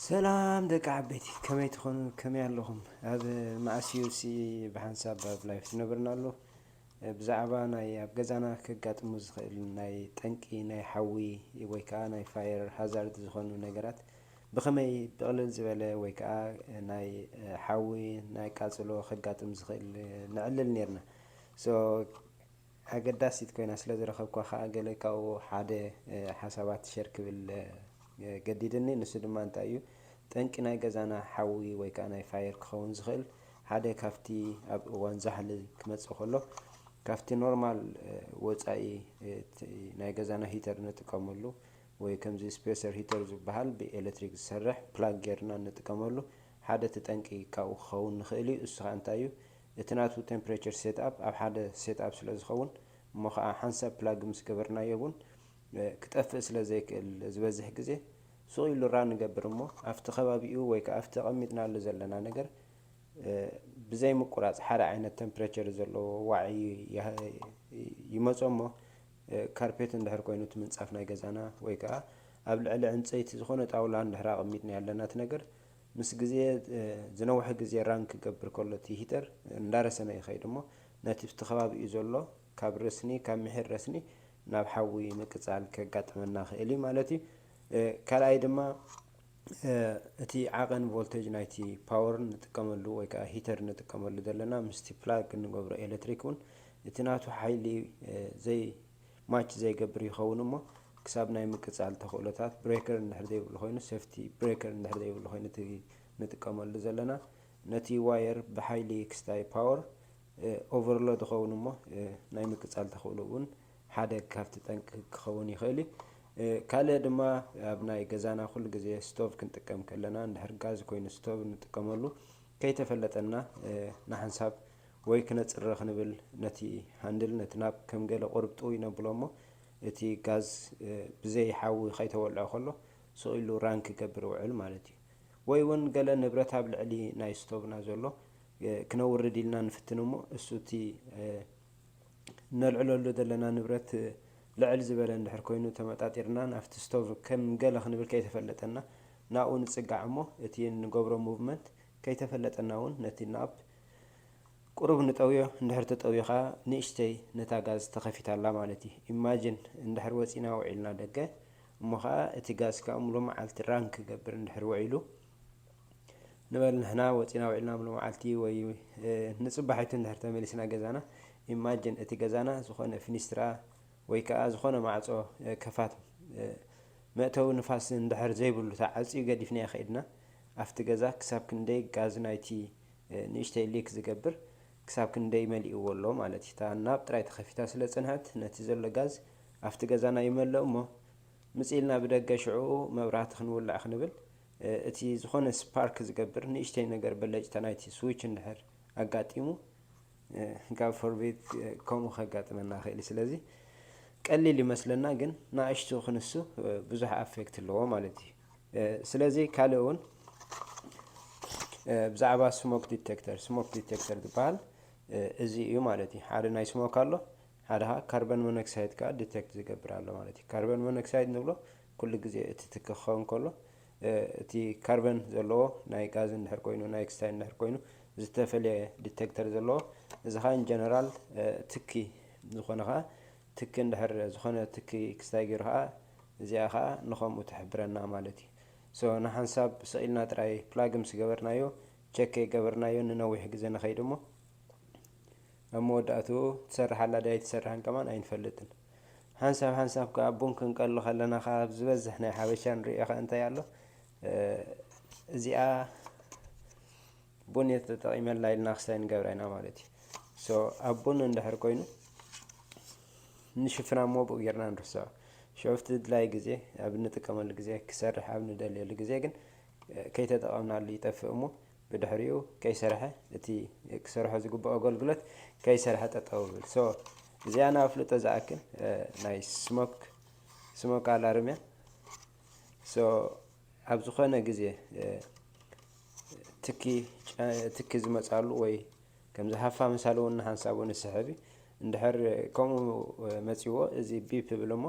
ሰላም ደቂ ዓበይቲ፣ ከመይ ትኾኑ? ከመይ ኣለኹም? ኣብ መዓስ እዩ ሲ ብሓንሳብ ኣብ ላይፍ ትነብርና ኣሎ? ብዛዕባ ናይ ኣብ ገዛና ከጋጥሙ ዝኽእል ናይ ጠንቂ፣ ናይ ሓዊ ወይ ከዓ ናይ ፋየር ሃዛርድ ዝኾኑ ነገራት ብኸመይ ብቕልል ዝበለ ወይ ከዓ ናይ ሓዊ፣ ናይ ቃጽሎ ከጋጥም ዝኽእል ነዕልል ኔርና። So ኣገዳሲት ኮይና ስለ ዝረኸብኳ ከዓ ገለ ካብኡ ሓደ ሓሳባት ሸር ክብል ገዲድኒ። ንሱ ድማ እንታይ እዩ? ጠንቂ ናይ ገዛና ሓዊ ወይ ከዓ ናይ ፋየር ክኸውን ዝኽእል ሓደ ካብቲ ኣብ እዋን ዛሕሊ ክመፅእ ከሎ ካብቲ ኖርማል ወፃኢ ናይ ገዛና ሂተር ንጥቀመሉ ወይ ከምዚ ስፔሰር ሂተር ዝበሃል ብኤሌክትሪክ ዝሰርሕ ፕላግ ጌርና ንጥቀመሉ ሓደ እቲ ጠንቂ ካብኡ ክኸውን ንኽእል እዩ። እሱ ከዓ እንታይ እዩ? እቲ ናቱ ቴምፕሬቸር ሴትኣፕ ኣብ ሓደ ሴትኣፕ ስለ ዝኸውን እሞ ከዓ ሓንሳብ ፕላግ ምስ ገበርናዮ እውን ክጠፍእ ስለ ዘይክእል ዝበዝሕ ግዜ ሱቕ ኢሉ ራን ንገብር እሞ ኣብቲ ከባቢኡ ወይ ከዓ ኣብቲ ተቐሚጥናሉ ዘለና ነገር ብዘይ ምቁራፅ ሓደ ዓይነት ቴምፕሬቸር ዘለዎ ዋዒ ይመፆ እሞ ካርፔት እንድሕር ኮይኑ እቲ ምንፃፍ ናይ ገዛና ወይ ከዓ ኣብ ልዕሊ ዕንፀይቲ ዝኾነ ጣውላ እንድሕር ኣቐሚጥና ያለና እቲ ነገር ምስ ግዜ ዝነውሐ ግዜ ራን ክገብር ከሎ እቲ ሂተር እንዳረሰነ ይኸይድ እሞ ነቲ ብቲ ከባቢኡ ዘሎ ካብ ረስኒ ካብ ምሒር ረስኒ ናብ ሓዊ ምቅፃል ከጋጥመና ክእል እዩ ማለት እዩ። ካልኣይ ድማ እቲ ዓቐን ቮልቴጅ ናይቲ ፓወር ንጥቀመሉ ወይ ከዓ ሂተር ንጥቀመሉ ዘለና ምስቲ ፕላግ እንገብሮ ኤሌክትሪክ እውን እቲ ናቱ ሓይሊ ዘይ ማች ዘይገብር ይኸውን እሞ ክሳብ ናይ ምቅፃል ተኽእሎታት ብሬከር እንድሕር ዘይብሉ ኮይኑ ሴፍቲ ብሬከር እንድሕር ዘይብሉ ኮይኑ እቲ ንጥቀመሉ ዘለና ነቲ ዋየር ብሓይሊ ክስታይ ፓወር ኦቨርሎድ ይኸውን እሞ ናይ ምቅፃል ተኽእሎ እውን ሓደ ካብቲ ጠንቂ ክኸውን ይኽእል እዩ። ካልእ ድማ ኣብ ናይ ገዛና ኩሉ ግዜ ስቶቭ ክንጥቀም ከለና እንድሕር ጋዝ ኮይኑ ስቶቭ ንጥቀመሉ ከይተፈለጠና ንሓንሳብ ወይ ክነፅረ ክንብል ነቲ ሃንድል ነቲ ናብ ከም ገለ ቁርብ ጥው ይነብሎ እሞ እቲ ጋዝ ብዘይ ሓዊ ከይተወልዐ ከሎ ስቕ ኢሉ ራን ክገብር ይውዕል ማለት እዩ። ወይ እውን ገለ ንብረት ኣብ ልዕሊ ናይ ስቶቭና ዘሎ ክነውርድ ኢልና ንፍትን እሞ እሱ እቲ ነልዕለሉ ዘለና ንብረት ልዕል ዝበለ እንድሕር ኮይኑ ተመጣጢርና ናብቲ ስቶቭ ከም ገለ ክንብል ከይተፈለጠና ናብኡ ንፅጋዕ እሞ እቲ ንገብሮ ሙቭመንት ከይተፈለጠና እውን ነቲ ናብ ቁሩብ ንጠውዮ እንድሕር ተጠውዮ ከዓ ንእሽተይ ነታ ጋዝ ተኸፊታ ኣላ ማለት እዩ። ኢማጅን እንድሕር ወፂና ውዒልና ደገ እሞ ከዓ እቲ ጋዝ ከዓ ሙሉ መዓልቲ ራን ክገብር እንድሕር ውዒሉ ንበል ንሕና ወፂና ውዒልና ሙሉ መዓልቲ ወይ ንፅባሒቱ እንድሕር ተመሊስና ገዛና ኢማጅን እቲ ገዛና ዝኾነ ፊኒስትራ ወይ ከዓ ዝኾነ ማዕፆ ከፋት መእተዊ ንፋስ እንድሕር ዘይብሉ ተዓፅዩ ገዲፍናዮ ከይድና ኣብቲ ገዛ ክሳብ ክንደይ ጋዝ ናይቲ ንእሽተይ ሊክ ዝገብር ክሳብ ክንደይ መሊእዎ ኣሎ ማለት እዩ። እታ ናብ ጥራይ ተኸፊታ ስለ ፅንሐት ነቲ ዘሎ ጋዝ ኣብቲ ገዛና ይመልእ እሞ ምፅ ኢልና ብደገ ሽዕኡ መብራህቲ ክንውልዕ ክንብል እቲ ዝኾነ ስፓርክ ዝገብር ንእሽተይ ነገር በለጭታ ናይቲ ስዊች እንድሕር ኣጋጢሙ ጋብ ፎርቤት ከምኡ ከጋጥመና ክእል እዩ። ስለዚ ቀሊል ይመስለና ግን ንእሽቱ ክንሱ ብዙሕ ኣፌክት ኣለዎ ማለት እዩ። ስለዚ ካልእ እውን ብዛዕባ ስሞክ ዲቴክተር ስሞክ ዲቴክተር ዝበሃል እዚ እዩ ማለት እዩ። ሓደ ናይ ስሞክ ኣሎ ሓደ ከዓ ካርበን ሞኖክሳይድ ከዓ ዲቴክት ዝገብር ኣሎ ማለት እዩ። ካርበን ሞኖክሳይድ ንብሎ ኩሉ ግዜ እቲ ትኪ ክኸውን ከሎ እቲ ካርበን ዘለዎ ናይ ጋዝ እንድሕር ኮይኑ ናይ ክስታይ እንድሕር ኮይኑ ዝተፈለየ ዲቴክተር ዘለዎ እዚ ከዓ ኢንጀነራል ትኪ ዝኾነ ከዓ ትኪ እንድሕር ዝኾነ ትኪ ክስታይ ገይሩ ከዓ እዚኣ ከዓ ንኸምኡ ትሕብረና ማለት እዩ። ሶ ንሓንሳብ ስቕ ኢልና ጥራይ ፕላግ ምስ ገበርናዮ ቸክ ከይገበርናዮ ንነዊሕ ግዜ ንኸይድ እሞ ኣብ መወዳእትኡ ትሰርሕ ኣላ ዳይ ትሰርሕን ከማን ኣይንፈልጥን። ሓንሳብ ሓንሳብ ከዓ ቡን ክንቀሉ ከለና ከዓ ኣብ ዝበዝሕ ናይ ሓበሻ ንሪኦ ከዓ እንታይ ኣሎ እዚኣ ቡን እየ ተጠቒመላ ኢልና ክስታይ ንገብራ ኢና ማለት እዩ። ሶ ኣብ ቡን እንድሕር ኮይኑ ንሽፍና እሞ ብኡ ጌርና ንርስዖ። ሸፍቲ ድላይ ግዜ ኣብ እንጥቀመሉ ግዜ ክሰርሕ ኣብ ንደልየሉ ግዜ ግን ከይተጠቐምናሉ ይጠፍእ እሞ ብድሕሪኡ ከይሰርሐ እቲ ክሰርሖ ዝግብኦ ኣገልግሎት ከይሰርሐ ጠጠው ይብል። ሶ እዚኣ ንኣፍልጦ ዝኣክል ናይ ስሞክ ስሞክ ኣላርም እያ። ሶ ኣብ ዝኾነ ግዜ ትኪ ትኪ ዝመፃሉ ወይ ከምዚ ሃፋ ምሳሉ እውን ንሓንሳቡ ንስሕብ እዩ። እንድሕር ከምኡ መፂዎ እዚ ቢፕ ይብል እሞ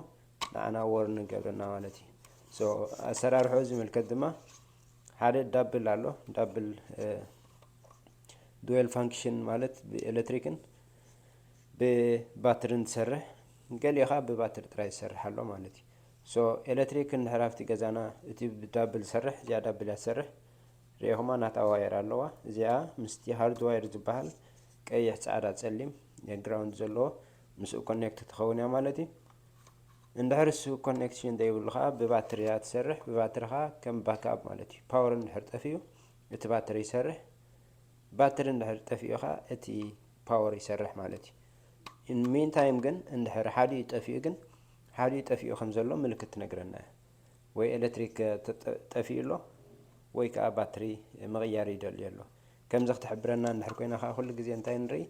ንዓና ወርን ይገብረና ማለት እዩ። ሶ ኣሰራርሖ ዝምልከት ድማ ሓደ ዳብል ኣሎ። ዳብል ዱዌል ፋንክሽን ማለት ብኤሌክትሪክን ብባትርን ትሰርሕ፣ ገሊኡ ከዓ ብባትሪ ጥራይ ዝሰርሕ ኣሎ ማለት እዩ። ሶ ኤሌክትሪክ እንድሕር ኣብቲ ገዛና እቲ ብዳብል ዝሰርሕ፣ እዚኣ ዳብል እያ ትሰርሕ። ርኢኹማ ናታ ዋየር ኣለዋ። እዚኣ ምስቲ ሃርድ ዋየር ዝበሃል ቀይሕ፣ ፃዕዳ፣ ፀሊም ግራውንድ ዘለዎ ምስኡ ኮኔክት ትኸውን እያ ማለት እዩ። እንድሕር እሱ ኮኔክሽን ዘይብሉ ከዓ ብባትሪ እያ ትሰርሕ። ብባትሪ ከዓ ከም ባክኣፕ ማለት እዩ። ፓወር እንድሕር ጠፊኡ እቲ ባትሪ ይሰርሕ። ባትሪ እንድሕር ጠፊኡ ከዓ እቲ ፓወር ይሰርሕ ማለት እዩ። ኢን ሚን ታይም ግን እንድሕር ሓዲኡ ጠፊኡ ግን ሓዲኡ ጠፊኡ ከም ዘሎ ምልክት ትነግረና እያ። ወይ ኤሌክትሪክ ተጠ- ጠፊኡ ኣሎ ወይ ከዓ ባትሪ ምቕያር ይደልዮ ኣሎ። ከምዚ ክትሕብረና እንድሕር ኮይና ከዓ ኩሉ ግዜ እንታይ ንርኢ?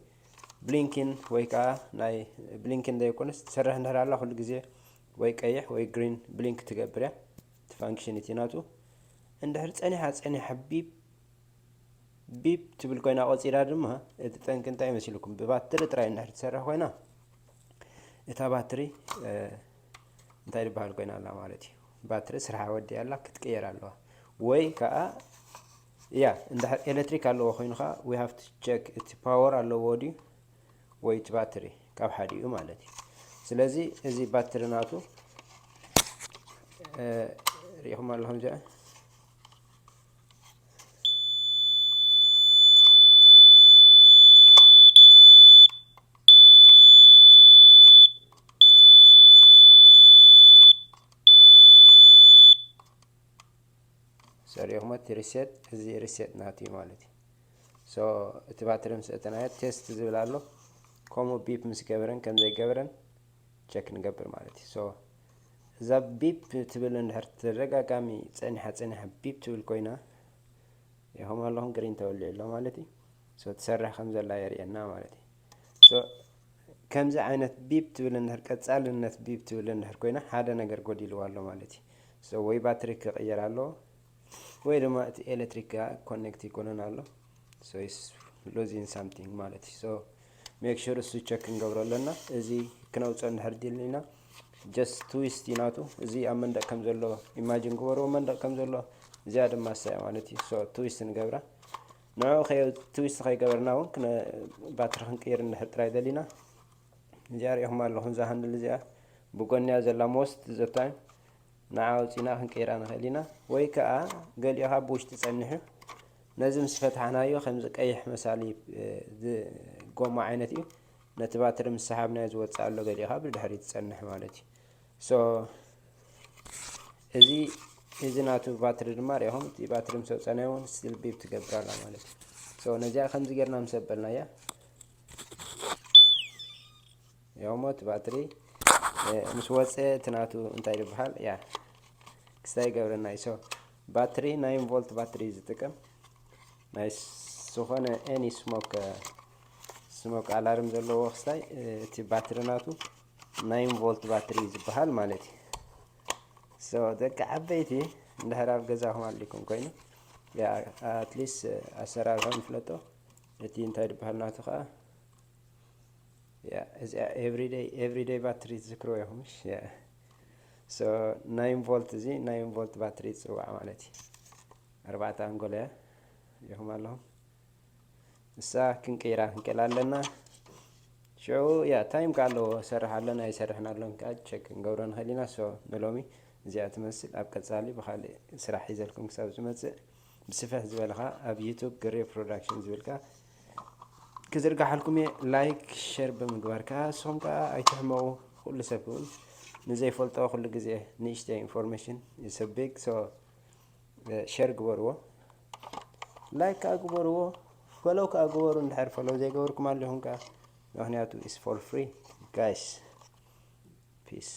ብሊንኪን ወይ ከዓ ናይ ብሊንኪን ዘይኮነስ ትሰርሕ እንድሕር ኣላ ኩሉ ግዜ ወይ ቀይሕ ወይ ግሪን ብሊንክ ትገብር እያ። እቲ ፋንክሽን እቲ ናቱ እንድሕር ፀኒሓ ፀኒሓ ቢፕ ቢፕ ትብል ኮይና ቆፂራ ድማ እቲ ጠንቂ እንታይ ይመስልኩም? ብባትሪ ጥራይ እንድሕር ትሰርሕ ኮይና እታ ባትሪ እንታይ ዝበሃል ኮይና ኣላ ማለት እዩ። ባትሪ ስርሓ ወዲኣ ኣላ ክትቅየር ኣለዋ። ወይ ከዓ ያ እንድሕር ኤሌክትሪክ ኣለዎ ኮይኑ ከዓ we have to check እቲ ፓወር ኣለዎ ድዩ ወይ እቲ ባትሪ ካብ ሓዲኡ ማለት እዩ። ስለዚ እዚ ባትሪ ናቱ ሪኢኹም ኣለኹም እዚኣ ሰሪኹም እቲ ሪሴት እዚ ሪሴት ናቱ እዩ ማለት እዩ። ሶ እቲ ባትሪ ምስ እተናዮ ቴስት ዝብል ኣሎ። ከምኡ ቢፕ ምስ ገበረን ከም ዘይገበረን ቸክ ንገብር ማለት እዩ። ሶ እዛ ቢፕ ትብል እንድሕር ተደጋጋሚ ፀኒሓ ፀኒሓ ቢፕ ትብል ኮይና ይኹም ኣለኹም ግሪን ተወሊዑ ኣሎ ማለት እዩ። ሶ ትሰርሕ ከም ዘላ የርእየና ማለት እዩ። ሶ ከምዚ ዓይነት ቢፕ ትብል እንድሕር ቀፃልነት ቢፕ ትብል እንድሕር ኮይና ሓደ ነገር ጎዲልዋ ኣሎ ማለት እዩ። ሶ ወይ ባትሪ ክቕየር ኣለዎ ወይ ድማ እቲ ኤሌክትሪክ ኮኔክት ይኮነን ኣሎ። So it's losing something ማለት እዩ። So make sure እሱ ቸክ ክንገብሮ ኣለና። እዚ ክነውፅኦ እንድሕር ዲልና just ትዊስት እዩ ናቱ። እዚ ኣብ መንደቅ ከም ዘሎ ኢማጂን ግበርዎ መንደቅ ከም ዘሎ እዚኣ ድማ እሳ እያ ማለት እዩ። So ትዊስት ንገብራ። ንዑ ትዊስት ከይገበርና እውን ባትሪ ክንቅይር እንድሕር ጥራይ ደሊና እዚኣ ሪኢኹም ኣለኹም እዛ ሃንድል እዚኣ ብጎንያ ዘላ ሞስት ዘታይም ንዓ ኣውፂና ክንቀይራ ንኽእል ኢና። ወይ ከዓ ገሊኡ ካብ ብውሽጢ ፀኒሑ ነዚ ምስ ፈትሓናዮ ከምዚ ቀይሕ መሳሊ ጎማ ዓይነት እዩ። ነቲ ባትሪ ምስ ሰሓብናዮ ዝወፅእ ኣሎ ገሊኡ ካብ ብድሕሪት ዝፀንሕ ማለት እዩ። So እዚ እዚ ናቱ ባትሪ ድማ ሪኢኹም እቲ ባትሪ ምስ ኣውፀናዮ እውን ስቲል ቢፕ ትገብር ኣላ ማለት እዩ። So ነዚኣ ከምዚ ጌርና ምስ ኣበልናያ ያው ሞት ባትሪ ምስ ወፀ እቲ ናቱ እንታይ ዝበሃል ያ ክስታይ ገብረና እዩ። So ባትሪ ናይን ቮልት ባትሪ እዩ ዝጥቀም ናይ ዝኾነ ኤኒ ስሞክ ስሞክ ኣላርም ዘለዎ ክስታይ እቲ ባትሪ ናቱ ናይን ቮልት ባትሪ እዩ ዝበሃል ማለት እዩ። So ደቂ ዓበይቲ እንድሕር ኣብ ገዛኹም ኣሊኩም ኮይኑ ያ ኣትሊስት ኣሰራርሖ ንፍለጦ። እቲ እንታይ ዝበሃል ናቱ ከዓ ያ እዚኣ ኤቭሪደይ ኤቭሪደይ ባትሪ ትዝክርዎ ኢኹም እሺ። ያ so ናይን ቮልት እዚ ናይን ቮልት ባትሪ ይፅዋዕ ማለት እዩ። ኣርባዕተ ኣንጎል እያ ኢኹም ኣለኹም እሳ ክንቀይራ ክንቀል ኣለና። ሽዑ ያ ታይም ከ ኣለዎ ሰርሕ ኣለና ኣይሰርሕን ኣሎን ከዓ ቸክ ክንገብሮ ንኽእል ኢና። So ንሎሚ እዚኣ ትመስል ኣብ ቀፃሊ ብካልእ ስራሕ ሒዘልኩም ክሳብ ዝመፅእ ብስፍሕ ዝበለ ከዓ ኣብ ዩቱብ ግሬ ፕሮዳክሽን ዝብል ከዓ ክዝርጋሓልኩም እየ። ላይክ ሸር ብምግባር ከዓ ንስኹም ከዓ ኣይትሕመቑ። ኩሉ ሰብ እውን ንዘይፈልጦ ኩሉ ግዜ ንእሽተይ ኢንፎርሜሽን ይሰብግ። So ሸር ግበርዎ፣ ላይክ ከዓ ግበርዎ፣ ፎሎው ከዓ ግበሩ። እንድሕር ፎሎው ዘይገበርኩም ኣለኹም ከዓ ምክንያቱ is for free guys. Peace.